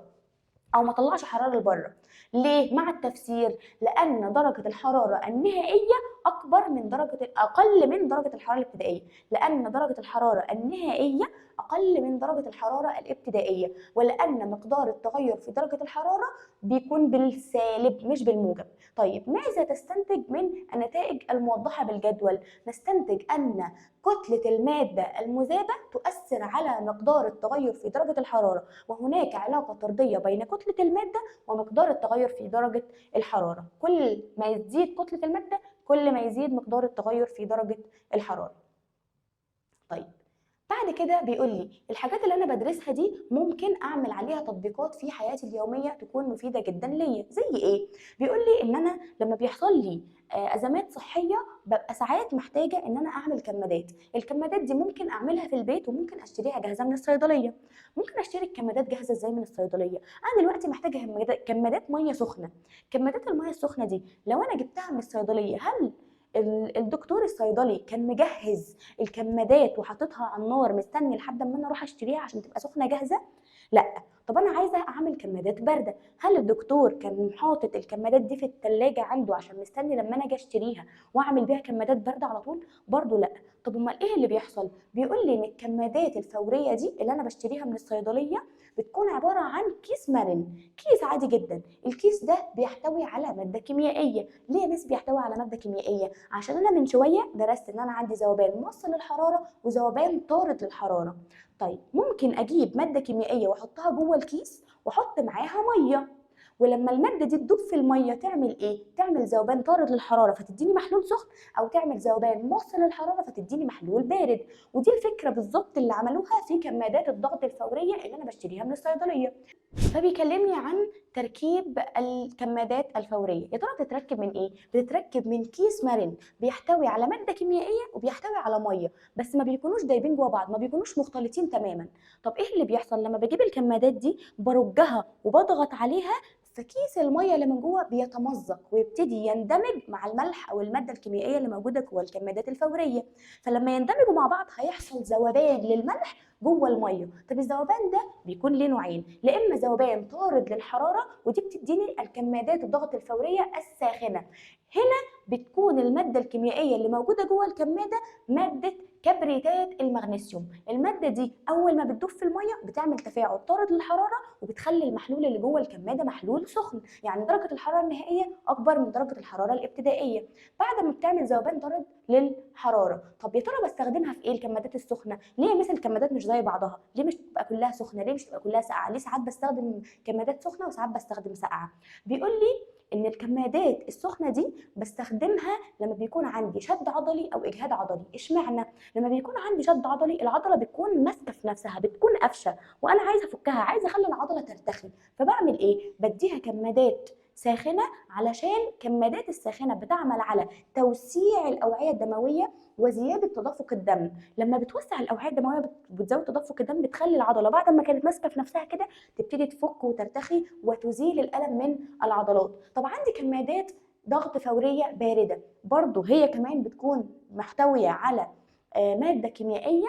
او ما طلعش حرارة لبره. ليه؟ مع التفسير، لان درجه الحرارة النهائية اكبر من درجه اقل من درجه الحرارة الابتدائية، لان درجه الحرارة النهائية اقل من درجه الحرارة الابتدائية، ولان مقدار التغير في درجه الحرارة بيكون بالسالب مش بالموجب. طيب ماذا تستنتج من النتائج الموضحة بالجدول؟ نستنتج ان كتلة المادة المذابه تؤثر على مقدار التغير في درجه الحرارة، وهناك علاقة طرديه بين كتلة المادة ومقدار التغير في درجه الحرارة. كل ما يزيد كتلة المادة كل ما يزيد مقدار التغير في درجه الحرارة. طيب بعد كده بيقول لي الحاجات اللي انا بدرسها دي ممكن اعمل عليها تطبيقات في حياتي اليومية تكون مفيدة جدا ليا. زي ايه؟ بيقول لي ان انا لما بيحصل لي ازمات صحية ببقى ساعات محتاجه ان انا اعمل كمادات. الكمادات دي ممكن اعملها في البيت وممكن اشتريها جاهزة من الصيدلية. ممكن اشتري الكمادات جاهزة ازاي من الصيدلية؟ انا دلوقتي محتاجه كمادات مية سخنة. كمادات المية السخنة دي لو انا جبتها من الصيدلية، هل الدكتور الصيدلي كان مجهز الكمادات وحاططها على النار مستني لحد ما انا اروح اشتريها عشان تبقى سخنة جاهزة؟ لا. طب انا عايزه اعمل كمادات باردة، هل الدكتور كان حاطط الكمادات دي في الثلاجة عنده عشان مستني لما انا اجي اشتريها واعمل بيها كمادات باردة على طول؟ برضه لا. طب امال ايه اللي بيحصل؟ بيقول لي ان الكمادات الفورية دي اللي انا بشتريها من الصيدلية بتكون عبارة عن كيس مرن، كيس عادي جدا. الكيس ده بيحتوي على مادة كيميائية. ليه يا مس بيحتوي على مادة كيميائية؟ عشان انا من شوية درست ان انا عندي ذوبان ماص للحرارة وذوبان طارد للحرارة. طيب ممكن اجيب مادة كيميائية واحطها جوه الكيس واحط معاها مية، ولما المادة دي تدوب في المية تعمل ايه؟ تعمل ذوبان طارد للحرارة فتديني محلول سخن، او تعمل ذوبان ماص للحرارة فتديني محلول بارد. ودي الفكرة بالظبط اللي عملوها في كمادات الضغط الفورية اللي انا بشتريها من الصيدلية. فبيكلمني عن تركيب الكمادات الفورية. يا ترى بتتركب من ايه؟ بتتركب من كيس مرن بيحتوي على مادة كيميائية وبيحتوي على مية، بس ما بيكونوش دايبين جوه بعض، ما بيكونوش مختلطين تماما. طب ايه اللي بيحصل لما بجيب الكمادات دي برجها وبضغط عليها؟ فكيس المية اللي من جوه بيتمزق ويبتدي يندمج مع الملح او المادة الكيميائية اللي موجودة جوه الكمادات الفورية. فلما يندمجوا مع بعض هيحصل ذوبان للملح جوه المية. طب الذوبان ده بيكون ليه نوعين، لا اما ذوبان طارد للحرارة ودي بتديني الكمادات الضغط الفورية الساخنة، هنا بتكون المادة الكيميائية اللي موجودة جوه الكماده مادة كبريتات المغنيسيوم. المادة دي اول ما بتدوب في المية بتعمل تفاعل طارد للحرارة وبتخلي المحلول اللي جوه الكماده محلول سخن، يعني درجه الحرارة النهائية اكبر من درجه الحرارة الابتدائية بعد ما بتعمل ذوبان طارد للحرارة. طب يا ترى بستخدمها في ايه الكمادات السخنة؟ ليه مثل الكمادات مش زي بعضها؟ ليه مش تبقى كلها سخنة؟ ليه مش تبقى كلها ساقعه؟ ليه ساعات بستخدم كمادات سخنة وساعات بستخدم ساقعه؟ بيقول لي ان الكمادات السخنة دي بستخدمها لما بيكون عندي شد عضلي او اجهاد عضلي. اشمعنى؟ لما بيكون عندي شد عضلي العضلة بتكون ماسكه في نفسها، بتكون قافشه، وانا عايزه افكها، عايزه اخلي العضلة ترتخي، فبعمل ايه؟ بديها كمادات ساخنة، علشان كمادات الساخنة بتعمل على توسيع الاوعية الدموية وزيادة تدفق الدم. لما بتوسع الاوعية الدموية بتزود تدفق الدم، بتخلي العضلة بعد ما كانت ماسكه في نفسها كده تبتدي تفك وترتخي وتزيل الالم من العضلات. طب عندي كمادات ضغط فورية باردة، برضو هي كمان بتكون محتويه على مادة كيميائية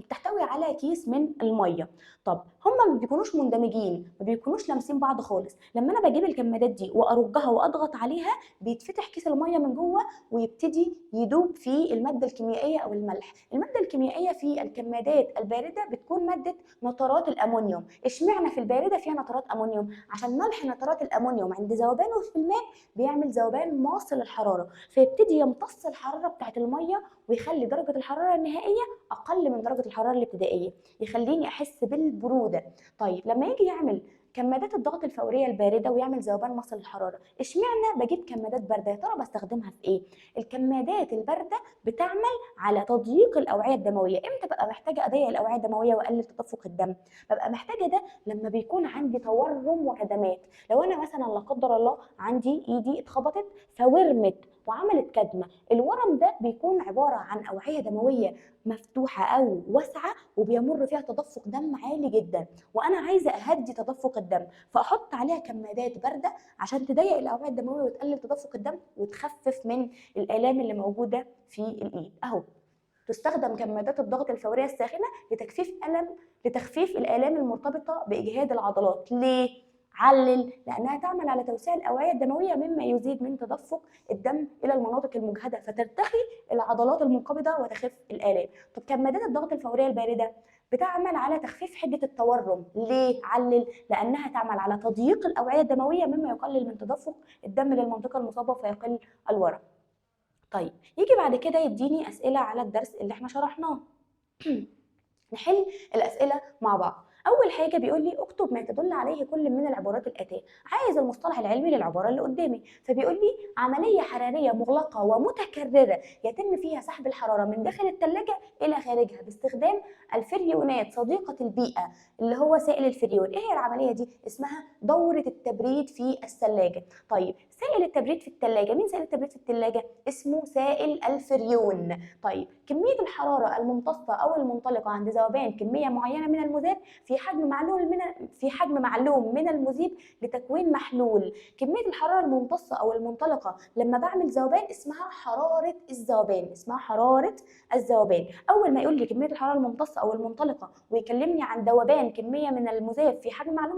بتحتوي على كيس من المية. طب هما ما بيكونوش مندمجين، ما بيكونوش لامسين بعض خالص. لما انا بجيب الكمادات دي وارجها واضغط عليها بيتفتح كيس المية من جوه ويبتدي يدوب في المادة الكيميائية او الملح. المادة الكيميائية في الكمادات البارده بتكون مادة نترات الامونيوم. اشمعنى في البارده فيها نترات امونيوم؟ عشان ملح نترات الامونيوم عند ذوبانه في الماء بيعمل ذوبان ماصل للحرارة، فيبتدي يمتص الحرارة بتاعت المية ويخلي درجه الحرارة النهائية اقل من درجه الحرارة الابتدائية، يخليني احس بالبروده. طيب لما يجي يعمل كمادات الضغط الفورية البارده ويعمل ذوبان مصل الحرارة، اشمعنى بجيب كمادات باردة؟ يا ترى بستخدمها في ايه؟ الكمادات البارده بتعمل على تضييق الاوعية الدموية. امتى ببقى محتاجه اضيق الاوعية الدموية واقلل تدفق الدم؟ ببقى محتاجه ده لما بيكون عندي تورم وكدمات. لو انا مثلا لا قدر الله عندي ايدي اتخبطت فورمت وعملت كدمه، الورم ده بيكون عبارة عن اوعيه دموية مفتوحة او واسعة وبيمر فيها تدفق دم عالي جدا، وانا عايزه اهدي تدفق الدم، فاحط عليها كمادات باردة عشان تضيق الاوعية الدموية وتقلل تدفق الدم وتخفف من الالام اللي موجودة في الايد. اهو تستخدم كمادات الضغط الفورية الساخنة لتخفيف الالام المرتبطة باجهاد العضلات. ليه؟ علل، لانها تعمل على توسيع الاوعية الدموية مما يزيد من تدفق الدم الى المناطق المجهده، فترتخي العضلات المنقبضه وتخف الالام. طب كمادات الضغط الفورية البارده بتعمل على تخفيف حده التورم. ليه؟ علل، لانها تعمل على تضييق الاوعية الدموية مما يقلل من تدفق الدم للمنطقة المصابة فيقل الورم. طيب يجي بعد كده يديني اسئلة على الدرس اللي احنا شرحناه. نحل الاسئلة مع بعض. اول حاجة بيقول لي اكتب ما تدل عليه كل من العبارات الاتية. عايز المصطلح العلمي للعباره اللي قدامي، فبيقول لي عملية حرارية مغلقة ومتكرره يتم فيها سحب الحرارة من داخل الثلاجة الى خارجها باستخدام الفريونات صديقه البيئة اللي هو سائل الفريون. ايه هي العملية دي؟ اسمها دوره التبريد في الثلاجة. طيب سائل التبريد في الثلاجة، مين سائل التبريد في الثلاجة؟ اسمه سائل الفريون. طيب كمية الحرارة الممتصه او المنطلقه عند ذوبان كمية معينة من المذاب في حجم معلوم من المذيب لتكوين محلول. كمية الحرارة الممتصه او المنطلقه لما بعمل ذوبان اسمها حرارة الذوبان، اسمها حرارة الذوبان. اول ما يقول لي كمية الحرارة الممتصه او المنطلقه ويكلمني عن ذوبان كمية من المذاب في حجم معلوم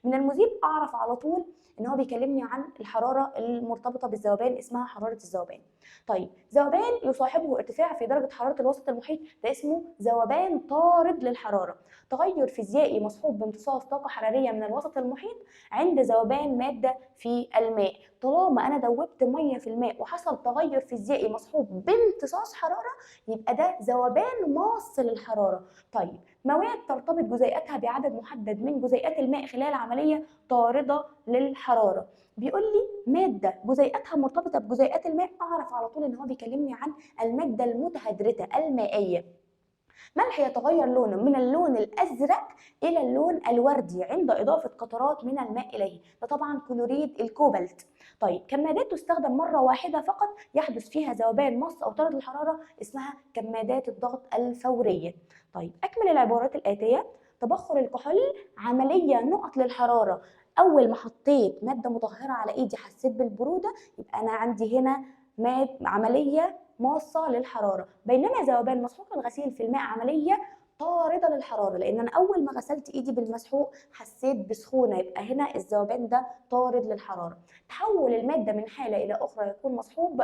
من المذيب اعرف على طول ان هو بيكلمني عن الحرارة المرتبطة بالذوبان اسمها حرارة الذوبان. طيب ذوبان يصاحبه ارتفاع في درجه حرارة الوسط المحيط، ده اسمه ذوبان طارد للحرارة. تغير فيزيائي مصحوب بامتصاص طاقة حرارية من الوسط المحيط عند ذوبان مادة في الماء. طالما انا دوبت مية في الماء وحصل تغير فيزيائي مصحوب بامتصاص حرارة يبقى ده ذوبان ماص للحرارة. طيب مواد ترتبط جزيئاتها بعدد محدد من جزيئات الماء خلال عملية طارده للحرارة. بيقول لي مادة جزيئاتها مرتبطة بجزيئات الماء، اعرف على طول ان هو بيكلمني عن المادة المتهدرته المائية. ملح يتغير لونه من اللون الازرق الى اللون الوردي عند اضافه قطرات من الماء اليه، ده طبعا كلوريد الكوبالت. طيب كمادات تستخدم مرة واحدة فقط يحدث فيها ذوبان مص او طرد الحرارة اسمها كمادات الضغط الفورية. طيب اكمل العبارات الاتية. تبخر الكحول عملية نقط للحرارة. اول ما حطيت مادة مطهرة على ايدي حسيت بالبروده، يبقى انا عندي هنا عملية ماصه للحرارة. بينما ذوبان مسحوق الغسيل في الماء عملية طارده للحرارة، لان انا اول ما غسلت ايدي بالمسحوق حسيت بسخونه، يبقى هنا الذوبان ده طارد للحرارة. تحول المادة من حاله الى اخرى يكون مصحوب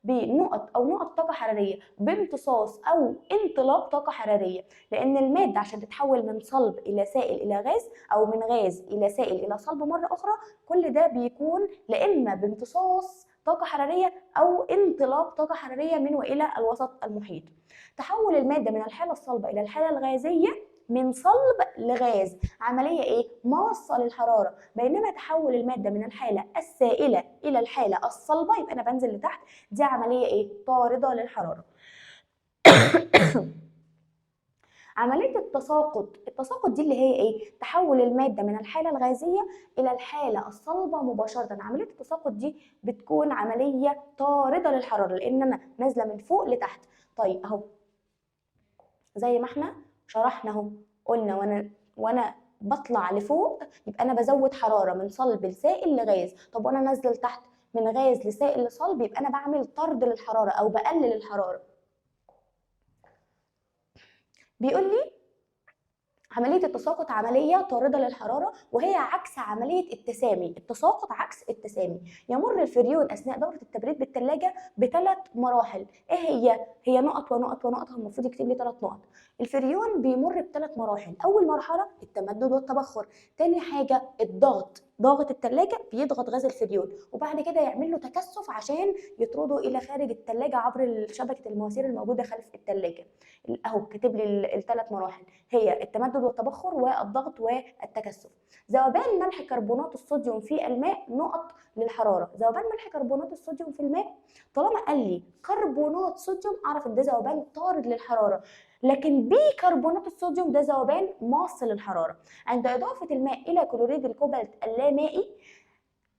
بنقط او نقط طاقة حرارية بامتصاص او انطلاق طاقة حرارية، لان المادة عشان تتحول من صلب الى سائل الى غاز او من غاز الى سائل الى صلب مرة اخرى، كل ده بيكون لا اما بامتصاص طاقة حرارية او انطلاق طاقة حرارية من والى الوسط المحيط. تحول المادة من الحالة الصلبة الى الحالة الغازية من صلب لغاز عملية ايه؟ ماصه للحرارة. بينما تحول المادة من الحالة السائلة الى الحالة الصلبة، يبقى انا بنزل لتحت، دي عملية ايه؟ طارده للحرارة. عملية التساقط، التساقط دي اللي هي ايه؟ تحول المادة من الحالة الغازية الى الحالة الصلبة مباشرة. عملية التساقط دي بتكون عملية طارده للحرارة لان انا نازله من فوق لتحت. طيب اهو زي ما احنا شرحنا اهو، قلنا وانا بطلع لفوق يبقى انا بزود حرارة من صلب لسائل لغاز. طب وانا نازله لتحت من غاز لسائل لصلب يبقى انا بعمل طرد للحرارة او بقلل الحرارة. بيقول لي عملية التساقط عملية طاردة للحرارة وهي عكس عملية التسامي، التساقط عكس التسامي. يمر الفريون أثناء دورة التبريد بالثلاجة بثلاث مراحل، إيه هي؟ هي نقط ونقط ونقط، هو المفروض يكتب لي 3 نقط. الفريون بيمر بثلاث مراحل، أول مرحلة التمدد والتبخر، تاني حاجة الضغط، ضاغط الثلاجة بيضغط غاز الفريون، وبعد كده يعمل له تكثف عشان يطرده إلى خارج الثلاجة عبر شبكة المواسير الموجودة خلف الثلاجة. أهو كاتب لي الثلاث مراحل، هي التمدد والتبخر والضغط والتكثف. ذوبان ملح كربونات الصوديوم في الماء نقط للحرارة. ذوبان ملح كربونات الصوديوم في الماء، طالما قال لي كربونات صوديوم اعرف ان ده ذوبان طارد للحرارة، لكن بيكربونات الصوديوم ده ذوبان ماص للحرارة. عند اضافه الماء الى كلوريد الكوبالت اللامائي،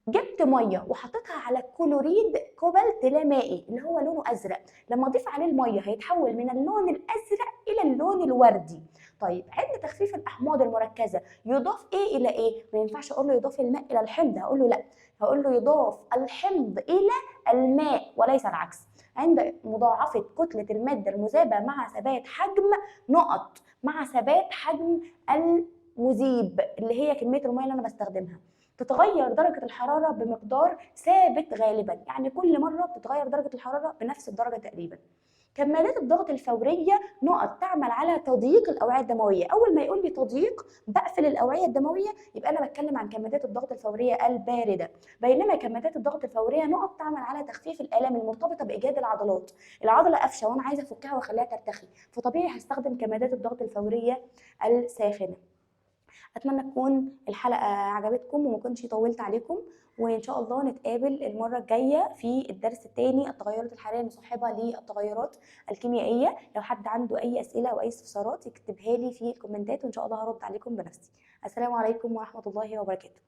جبت مية وحطيتها على كلوريد كوبالت لامائي اللي هو لونه ازرق، لما اضيف عليه المية هيتحول من اللون الازرق الى اللون الوردي. طيب عند تخفيف الاحماض المركزة يضاف ايه الى ايه؟ ما ينفعش اقول له يضاف الماء الى الحمض، هقول له لا، هقول له يضاف الحمض الى الماء وليس العكس. عند مضاعفه كتلة المادة المذابه مع ثبات حجم نقط، مع ثبات حجم المذيب اللي هي كمية المية اللي انا بستخدمها، تتغير درجة الحرارة بمقدار ثابت غالبا، يعني كل مرة بتتغير درجة الحرارة بنفس الدرجة تقريبا. كمادات الضغط الفورية نقط تعمل على تضييق الأوعية الدموية. أول ما يقول لي تضييق بقفل الأوعية الدموية، يبقى أنا بتكلم عن كمادات الضغط الفورية الباردة. بينما كمادات الضغط الفورية نقط تعمل على تخفيف الآلام المرتبطة بإيجاد العضلات. العضلة قافشة وأنا عايزة أفكها وأخليها ترتخي، فطبيعي هستخدم كمادات الضغط الفورية الساخنة. اتمنى تكون الحلقة عجبتكم وما كنتش طولت عليكم، وان شاء الله نتقابل المرة الجاية في الدرس الثاني، التغيرات الحرارية المصاحبة للتغيرات الكيميائية. لو حد عنده اي اسئلة او اي استفسارات يكتبها لي في الكومنتات، وان شاء الله هرد عليكم بنفسي. السلام عليكم ورحمة الله وبركاته.